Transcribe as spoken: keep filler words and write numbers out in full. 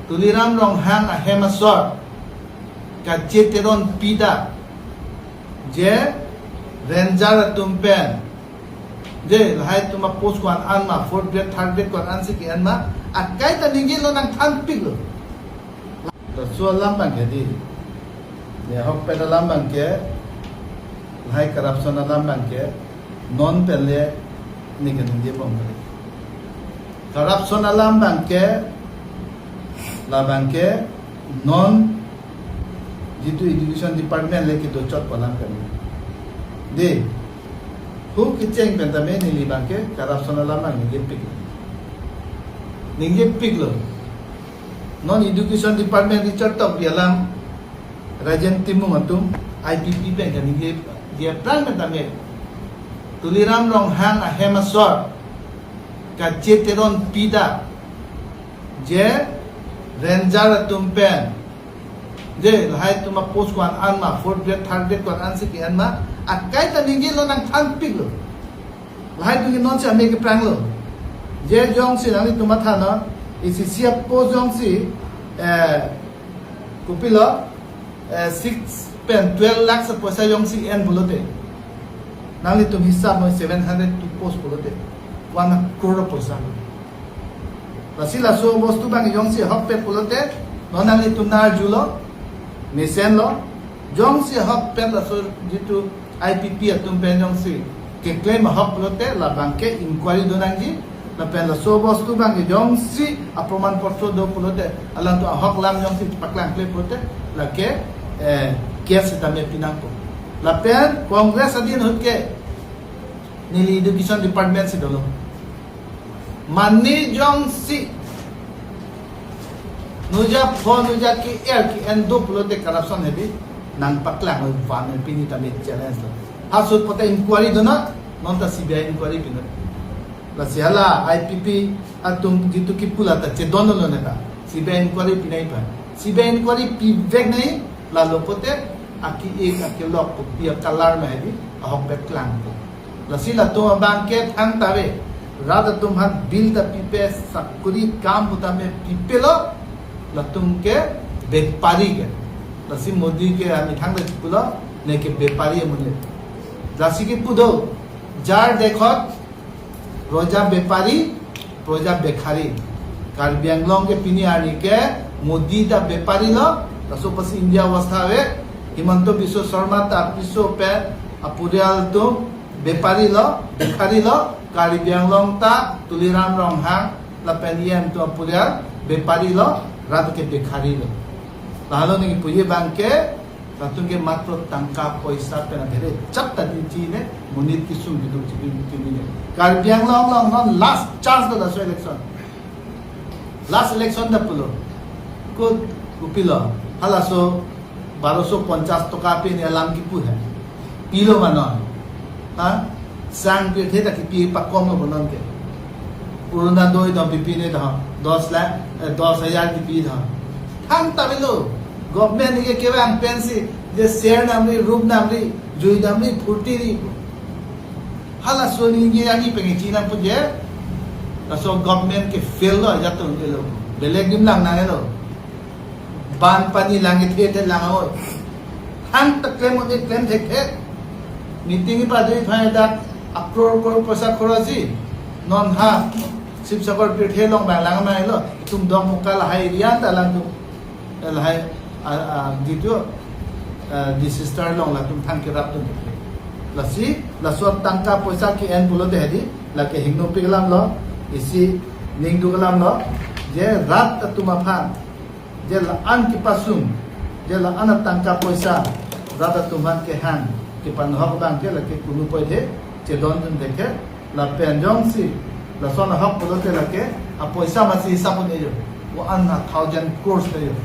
Tuliram Ronghang ahem asor kacheteron pida, je ranger atum pen, je lahai atum a post ko-an an ma, fourth grade, third grade ko-an an si ke-en ma, akai ta ningje lo, nangthanpiklo. Laso alam abang ke di, ne ahokpet alam abang ke, lahai corruption alam abang ke non pen le ne ke ningje bom kali. Corruption alam abang ke, labang ke non jitu education department le kedochotpo alam kali. Di, hu kecheng pen tame neli abang ke corruption alam abang ningjepiklo. Ningjepiklo. Non education department Richard Tokbi alam, Rajen Timung atum, I P P pen kaningje, je aphrang pen tame, Tuliram Ronghang ahem asor kacheteron pida, je ranger atum pen, je lahai atum a post ko-an an ma, fourth grade, third grade ko-an an si ke-en ma, akai ta ningje lo, nangthanpiklo. Lahai atum ke non si ame kepranglo. Je jongsi nanglitum mathanon, isi isi a post jongsi, eh, kopilo, eh, six pen twelve lakhs apoisa jongsi en pulote, nanglitum hisap noi, seven hundred two post pulote, one crore apoisa. Lasi laso bostu abang jongsi ahokpet pulote, non nanglitum nang-arjulo, mesenlo, jongsi ahokpet laso jitu I P P atum pen jongsi keklem ahok pulote, labang ke inquiry do nangji, lapen laso bostu abang jongsi aproman potro do pulote, alangtum ahok alam jongsi paklangkle pulote, lake, eh, case sitame pinangpo. Lapen Congress adin ahut ke neli education department si dolo. Mane jongsi nuja pho nuja ke-er ke-en do pulote corruption hedi, nangpaklang van pini tame challenge lo. Halaso pote inquiry dona, non ta C B I inquiry pino. Lasi hala I P P atum jitu kipu la ta chedon lo ne ta, C B I inquiry pinai pa. C B I inquiry pivek nai, lalo pote aki-ik aki-lok kopi a-color ma hedi, ahokpet klangpo. Lasi latum abang ke thangta ave. Rat atum aphan bill ta pipe, sakuri kam pu tame pipelo, latum ke bepari ke. Lasi Modi ke amethang le pulo, ne ke bepari amonit. Lasi kipu do, jar dekhot roja bepari, proja bekhari. Karbi Anglong ke pini arni ke Modi ta bepari lo, laso apotsi India avastha ave, Himanta Biswa Sarma ta piso pen aporial atum bepari lo, bekhari lo, Karbi Anglong ta Tuliram Ronghang lapen E M atum aporial bepari lo, rat ke bekhari lo. Lahelo neli puji abang ke, latum ke matro tangka poisa pen abhere chap ta di chine, monit kesung keduk chini chini ne. Karbi Anglong along non last chance lo laso election. Last election ta pulo. Ko kopilo? Halaso baroso ponchas toka pen alam kipu he. Pilo ma non? Ha? Sang pirthe ta kipi pakom lo non ke. Puruna doi dong pipine dong, dos lakh, eh, dos hajar kipi dong. Thangta avelo. Government ke kevang pensi, je ser namri, rup namri, jui namri, phurti ri. Halaso ningje ani pengechinang pu je, laso government ke fail lo, ajat tun elo. Belek adim lang nang elo. Banpani lang ithe ithe lang oi. Thangta klem un-e klem thekthe. Meeting ipa dui phai dak akror kror poisa khorosi. Non ha Sibsagar pirthe along bang lang ma elo. Itum Dokmoka lahai rian ta lang tu. Lahai, a, a, jitu, a, disaster along latum thang kerap tun. Lasi, laso tangka poisa ke-en pulote hedi, lake hingnopik alam lo, isi ningduk alam lo, je rat atum aphan, je la-an kepasung, je la-an atangka poisa, rat atum aphan kehang, kepanhok abang ke lake kunu poithe, chedon dun thekhe, lapen jongsi, lason ahok pulote lake, apoisa masi hisap un-e jo, ko-an a thousand crores le jo.